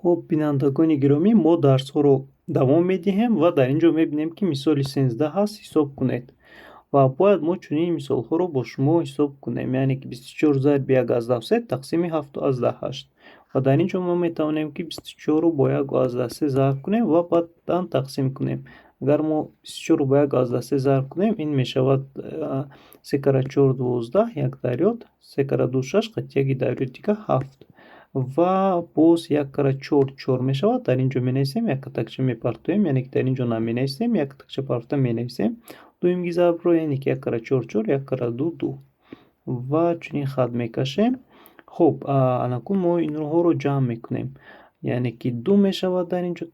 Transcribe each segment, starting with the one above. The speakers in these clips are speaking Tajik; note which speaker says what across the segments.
Speaker 1: Хуб, бинандагони гиромӣ, мо дарсҳоро давом медиҳем ва дар ин ҷо мебинем, ки мисоли 13 ҳаст, ҳисоб кунед. Ва бояд мо чунин мисолҳоро бо шумо ҳисоб кунем, яъне ки 24 зарби 1,3 тақсими 7,8. Ва дар ин ҷо мо метавонем, ки 24-ро бо 1,3 зарб кунем ва баъдан тақсим кунем. Агар мо 24-ро бо 1,3 зарб кунем, ин мешавад се кара чор 12, як дарёд, се кара ду шаш, қати яки дарёд дига ҳафт. Ва боз як кара чор чор мешавад. Дар ин ҷо менависем, як катакча мепартоем, яъне ки дар ин ҷо наменависем, як катакча партофта менависем. Дуюмги зарбро, яъне ки як кара чор чор, як кара ду ду. Ва чунин хат мекашем. Хуб, анакун мо инҳоро ҷамъ мекунем. Яъне ки ду мешавад дар ин ҷо,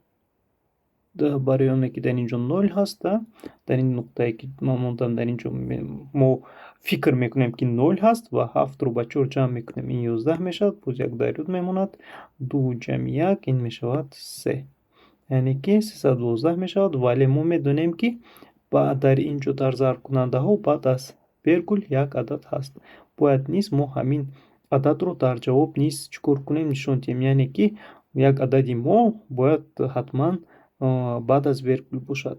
Speaker 1: барои оне ки дар ин ҷо нол ҳаст, дар ин нуқтае ки ман мондам, дар ин ҷо мо фикр мекунем, ки нол ҳаст, ва ҳафтро ба чор ҷамъ мекунем, ин 11 мешавад, боз як дарёд мемонад, ду ҷамъи як, ин мешавад се. Яъне ки 312 мешавад, вале мо медонем, ки дар ин ҷо дар зарбкунандаҳо баъд аз вергул як адад ҳаст. Бояд низ мо ҳамин ададро дар ҷавоб низ чӣ кор кунем, нишон диҳем. Яъне ки як адади мо бояд ҳатман баъд аз вергул бошад.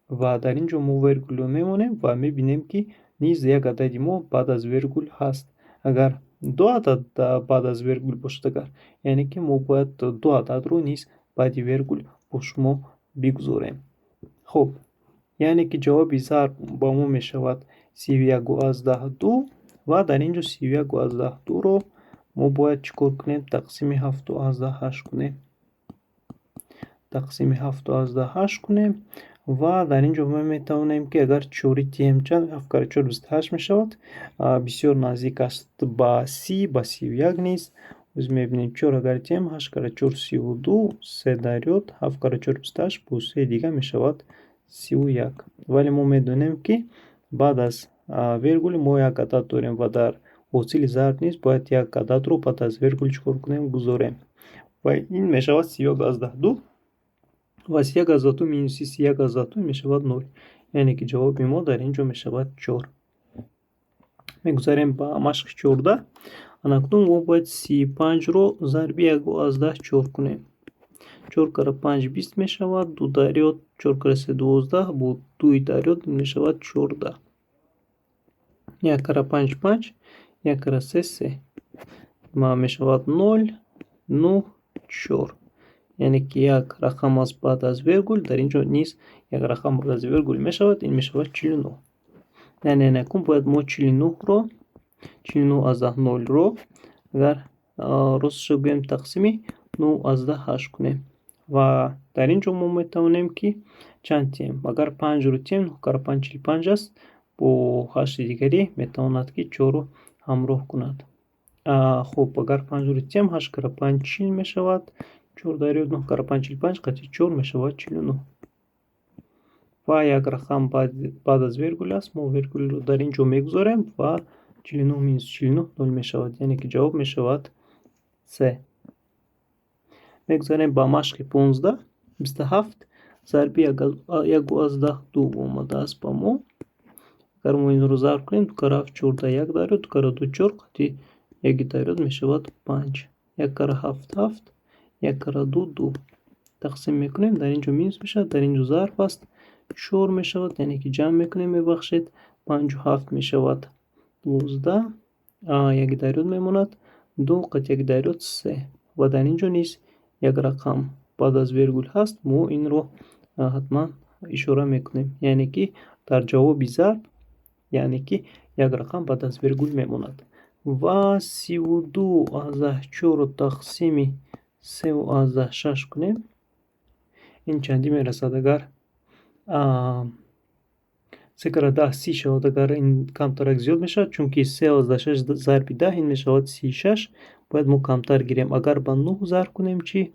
Speaker 1: Ва дар ин ҷо мо вергулро мемонем ва мебинем, ки низ як адади мо баъд аз вергул ҳаст. Агар ду адад баъд аз вергул бошад агар, яъне ки мо бояд ду ададро низ баъди вергул бо шумо бигузорем. Хуб, яъне ки ҷавоби зарб ба мо мешавад 31,2, ва дар ин ҷо 31,2-ро мо бояд чӣ кор кунем? Тақсими 7,8 кунем. Тақсими 7,8 кунем ва дар ин ҷо мо метавонем, ки агар чори тиҳем, чанд? Ҳафт кара чор 28 мешавад. Бисёр наздик аст ба 30, ба 31 низ. Боз мебинем, чор агар тиҳем, ҳашт кара чор 32, се дарёд, ҳафт кара чор 28, бо се дига мешавад 31. Вале мо медонем, ки баъд аз вергул мо як адад дорем ва дар ҳосили зарб низ бояд як ададро баъд аз вергул чӣ кор кунем, гузорем. Ва ин мешавад 31,2, ва 31,2 минуси 31,2 мешавад нол. Яъне ки ҷавоби мо дар ин ҷо мешавад чор. Мегузарем ба машқи 14. Анакнун мо бояд 35-ро зарби 1,4 кунем. Чор кара панҷ 20 мешавад, ду дарёд, чор кара се 12, бо дуи дарёд мешавад 14. Як кара панҷ панҷ, як кара се се. Мешавад нол, нӯҳ, чор. Яъне ки як рақам аст баъд аз вергул, дар ин ҷо низ як рақам баъд аз вергул мешавад, ин мешавад 49. Яъне анакун бояд мо 49-ро, 49,0-ро, агар росташо гӯем, тақсими 9,8 кунем. Ва дар ин ҷо мо метавонем, ки чанд тиҳем? Агар панҷро тиҳем, нӯҳ кара панҷ 45 аст, бо ҳашти дигарӣ метавонад, ки чорро ҳамроҳ кунад. Хуб, агар панҷро тиҳем, ҳашт кара панҷ 40 мешавад, чор дарёд, нӯҳ кара панҷ 45, қати чор мешавад 49. Ва як рақам баъд аз вергул аст, мо вергулро дар ин ҷо мегузорем ва 49 минус 49 нол мешавад. Яъне ки ҷавоб мешавад се. Мегузарем ба машқи 15. 27 зарби 1,2 омадааст ба мо. Агар мо инро зарб кунем, ду кара ҳафт 14, як дарёд, ду кара ду чор, қати яки дарёд мешавад панҷ. Як кара ҳафт ҳафт, як кара ду ду. Тақсим мекунем, дар ин ҷо минус мешавад, дар ин ҷо зарб аст, чор мешавад, яъне ки ҷамъ мекунем, мебахшед, панҷу ҳафт мешавад 12, як дарёд мемонад, ду қати як дарёд се. Ва дар ин ҷо низ як рақам баъд аз вергул ҳаст, мо инро ҳатман ишора мекунем. Яъне ки дар ҷавоби зарб, яъне ки як рақам баъд аз вергул мемонад. Ва 32,4-ро тақсими 3,6 кунем, ин чандӣ мерасад? Агар се кара 10 30 шавад, агар ин камтарак зиёд мешавад, чунки 3,6 зарби 10 ин мешавад 36, бояд мо камтар гирем. Агар ба нӯҳ зарб кунем чӣ?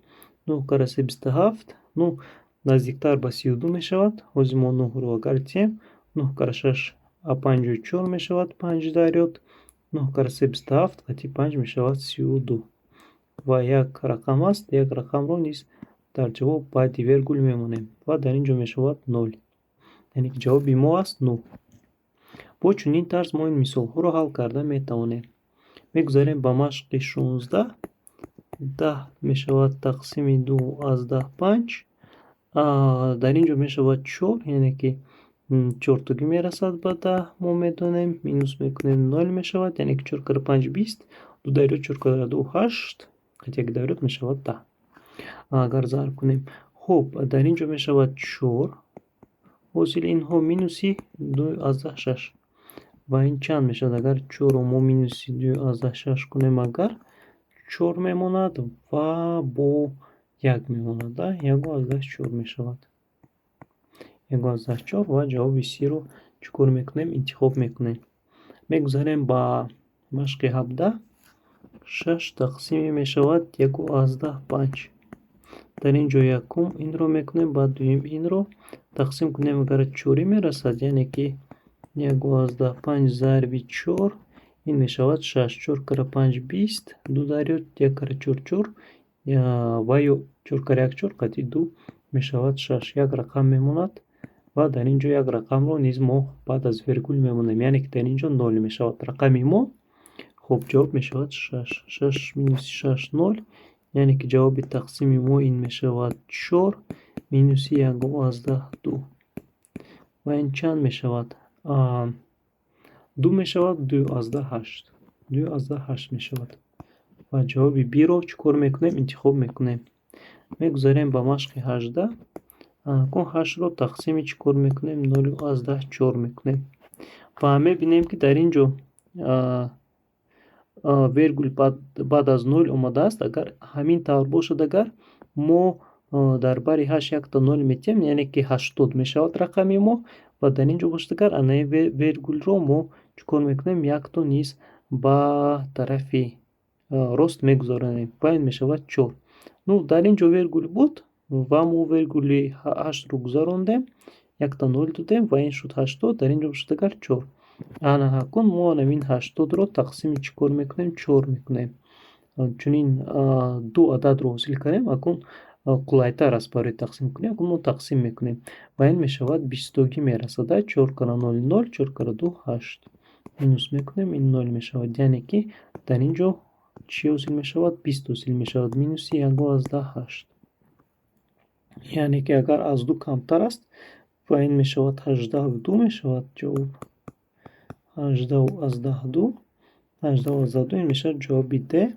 Speaker 1: Нӯҳ кара се 27, ну, наздиктар ба 32 мешавад. Ҳозир мо нӯҳро агар тиҳем, нӯҳ кара шаш 54 мешавад, панҷ дарёд, нӯҳ кара се 27, қати панҷ мешавад 32. Ва як рақам аст, як рақамро низ дар ҷавоб баъди вергул мемонем ва дар ин ҷо мешавад нол. Яъне ки ҷавоби мо аст нӯҳ. Бо чунин тарз мо ин мисолҳоро ҳал карда метавонем. Мегузарем ба машқи 16. 10 мешавад тақсими 2,5. Дар ин ҷо мешавад чор, яъне ки чортогӣ мерасад ба 10. Мо медонем, минус мекунем, ноль мешавад, яъне ки чор кара панҷ 20, ду дарёд, чор кара ду ҳашт, қати як дарёд мешавад 10, агар зарб кунем. Хуб, дар ин ҷо мешавад чор, ҳосили инҳо минуси 2,6. Ва ин чанд мешавад? Агар чорро мо минуси 2,6 кунем, агар чор мемонад ва бо як мемонад, 1,4 мешавад, 1,4. Ва ҷавоби C-ро чӣ кор мекунем? Интихоб мекунем. Мегузарем ба машқи 17. Шаш тақсими мешавад 1,5. Дар ин ҷо якум инро мекунем, баъд дуюм инро тақсим кунем. Агар чорӣ мерасад, яъне ки 1,5 зарби чор, ин мешавад шаш. Чор кара панҷ 20, ду дарёд, як кара чор чор ва ё чор кара як чор, қати ду мешавад шаш. Як рақам мемонад ва дар ин ҷо як рақамро низ мо баъд аз вергул мемонем, яъне ки дар ин ҷо ноль мешавад рақами мо. Хуб, ҷавоб мешавад шаш. Шаш минуси шаш ноль, яъне ки ҷавоби тақсими мо ин мешавад чор минуси 1,2. Ва ин чанд мешавад? Ду мешавад, 2,8, 2,8 мешавад. Ва ҷавоби B-ро чӣ кор мекунем? Интихоб мекунем. Мегузарем ба машқи 18. Акнун ҳаштро тақсими чӣ кор мекунем? 0,4 мекунем ва мебинем, ки дар ин ҷо вергул баъд аз ноль омадааст. Агар ҳамин тавр бошад, агар мо дар бари ҳашт якта ноль метиҳем, яъне ки 80 мешавад рақами мо. Ва дар ин ҷо бошад, агар анаи вергулро мо чӣ кор мекунем? Якто низ ба тарафи рост мегузаронем ва ин мешавад чор. Ну, дар ин ҷо вергул буд ва мо вергули ҳаштро гузарондем, якта ноль додем ва ин шуд 80. Дар ин ҷо бошад агар чор. Ана акнун мо анамин 80-ро тақсими чӣ кор мекунем? Чор мекунем. Чунин ду ададро ҳосил кардем, акнун қулайтар аст барои тақсим кунӣ. Акнун мо тақсим мекунем ва ин мешавад бистогӣ мерасад. Чор кара ноль ноль, чор кара ду ҳашт, минус мекунем, ин ноль мешавад, яъне ки дар ин ҷо чӣ ҳосил мешавад? 20 ҳосил мешавад, минуси 1,8, яъне ки агар аз ду камтар аст ва ин мешавад 18-ду мешавад ҷавоб, 18,2, 18,2, ин мешавад ҷавоби D.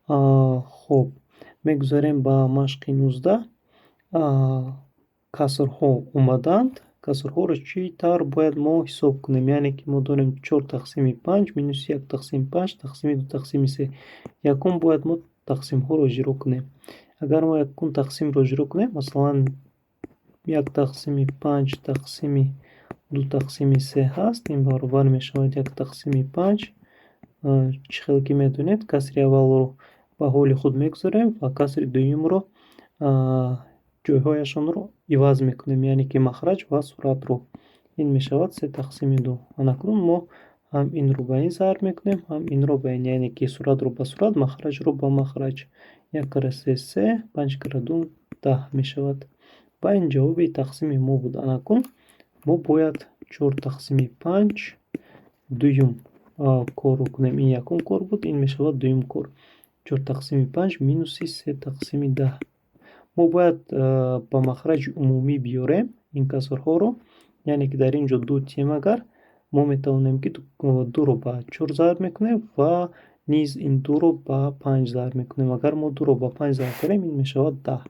Speaker 1: Хуб, мегузарем ба машқи 19. Касрҳо омаданд. Касрҳоро чӣ тавр бояд мо ҳисоб кунем? Яъне ки мо дорем чор тақсими панҷ минуси як тақсими панҷ тақсими ду тақсими се. Якум бояд мо тақсимҳоро иҷро кунем. Агар мо якум тақсимро иҷро кунем, масалан, як тақсими панҷ тақсими ду тақсими се ҳаст, ин баробар мешавад як тақсими панҷ. Чӣ хел ки медонед, касри аввалро ба ҳоли худ мегузорем ва касри дуюмро ҷойҳояшонро иваз мекунем, яъне ки махраҷ ва суратро. Ин мешавад се тақсими ду. Анакнун мо ҳам инро ба ин зарб мекунем, ҳам инро ба ин, яъне ки суратро ба сурат, махраҷро ба махраҷ. Як кара се се, панҷ кара ду 10 мешавад. Ва ин ҷавоби тақсими мо буд. Анакун мо бояд чор тақсими панҷ дуюм корро кунем. Ин якум кор буд, ин мешавад дуюм кор. Чор тақсими панҷ минуси се тақсими 10. Мо бояд ба махраҷи умумӣ биёрем ин касрҳоро, яъне ки дар ин ҷо ду тем. Агар мо метавонем, ки дуро ба чор зарб мекунем ва низ ин дуро ба панҷ зарб мекунем. Агар мо дуро ба панҷ зарб кунем, ин мешавад 10,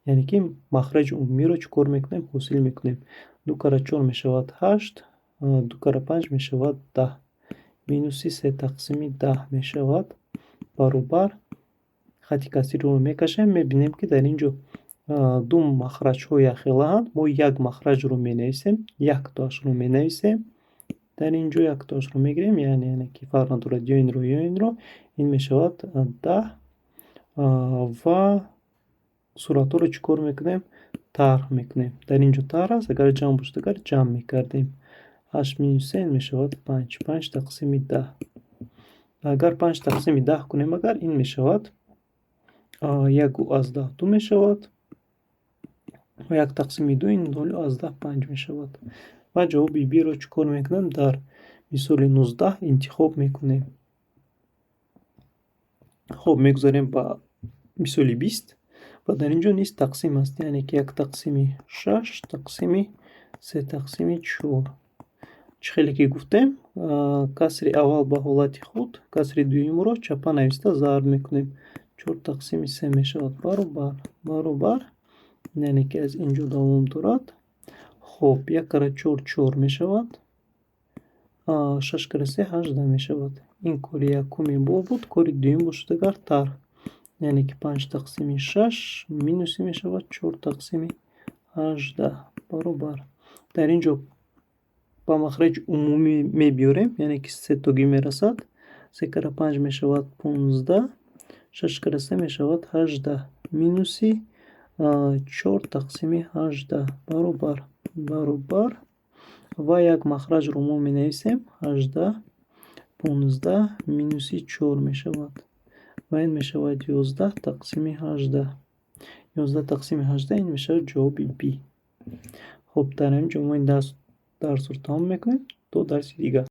Speaker 1: яъне ки махраҷи умумиро чӣ кор мекунем? Ҳосил мекунем. Ду кара чор мешавад ҳашт, ду кара панҷ мешавад 10, минуси се тақсими 10 мешавад баробар. Хати касриро мекашем, мебинем, ки дар ин ҷо ду махраҷҳо якхелаанд. Мо як махраҷро менависем, яктоашро менависем. Дар ин ҷо яктоашро мегирем, яъне ки фарқ надорад, ё инро, ё инро. Ин мешавад 10. Ва суратҳоро чӣ кор мекунем? Тарҳ мекунем. Дар ин ҷо тарҳ аст, агар ҷамъ бошад, агар ҷамъ мекардем. Ҳашт минус се мешавад панҷ, панҷ тақсими 10. Агар панҷ тақсими 10 кунем, агар ин мешавад 1,2 мешавад ва як тақсими ду ин 0,5 мешавад. Ва ҷавоби B-ро чӣ кор мекунем? Дар мисоли 19 интихоб мекунем. Хуб, мегузарем ба Мисоли 20 ва дар ин ҷо низ тақсим аст, яъне ки як тақсими шаш тақсими се тақсими чор. Чӣ хеле ки гуфтем, касри аввал ба ҳолати худ, касри дуюмро чапа нависта зарб мекунем. Чор тақсими се мешавад баробар, яъне ки аз ин ҷо давом дорад. Хуб, як кара чор чор мешавад, шаш кара се 18 мешавад. Ин кори якуми мо буд. Кори дуюм бошад агар тарҳ, яъне ки панҷ тақсими шаш минуси мешавад чор тақсими 18 баробар. Дар ин ҷо ба махраҷи умумӣ мебиёрем, яъне ки сетогӣ мерасад. Се кара панҷ мешавад 15, шаш кара се мешавад 18, минуси чор тақсими 18 баробар ва як махраҷро мо менависем: 18, 15 минуси чор мешавад ва ин мешавад 11 тақсими 18. 11 тақсими 18 ин мешавад ҷавоби б. Хуб, дар ҳамин ҷо мо ин дарсро тамом мекунем. То дарси дигар.